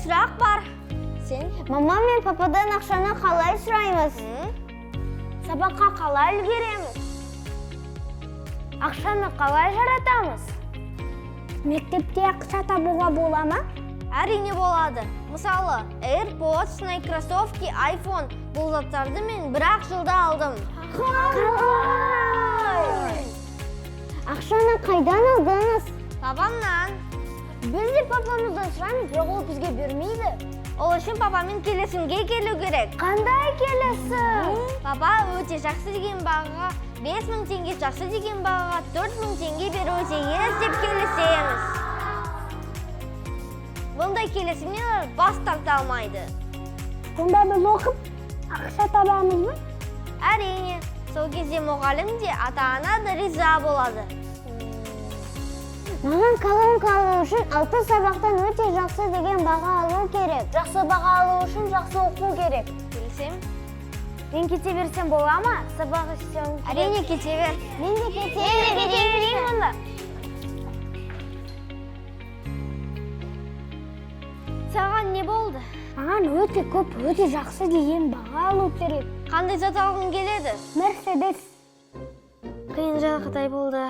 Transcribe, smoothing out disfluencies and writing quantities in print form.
сұрақ бар. Сен? Мама мен пападан ақшаны қалай сұраймыз? Сабаққа қалай үлгереміз? Ақшаны қалай жаратамыз? Мектепте ақша табуға бола ма? Әрине болады. Мысалы, AirPods, Nike кроссовки, iPhone. Бұл заттарды мен бір-ақ жылда алдым. Қалай? Ақшаны қайдан алдыңыз? Папамнан. Біз де папамыздан сұраймыз, бірақ ол бізге бермейді. Ол үшін папамен келісімге келу керек. Қандай келісім? Папа өте жақсы деген бағаға 5000 теңге, жақсы деген бағаға 4000 теңге беруі тиіс деп келісеміз. Бұндай келісімнен олар бас тарта алмайды. Сонда біз оқып ақша табамыз ба? Әрине, сол кезде мұғалім де, ата-ана да риза болады. Маған колонка алу үшін 6 сабақтан өте жақсы деген баға алу керек. Жақсы баға алу үшін жақсы оқу керек. Келісем? Мен кете берсем бола ма? Сабақ істеуім керек. Әрине, кете бер. Мен де кете берейін онда. Саған не болды? Маған өте көп, өте жақсы деген баға алу керек. Қандай зат алғың келеді? Мерседес. Қиын жағдай болды.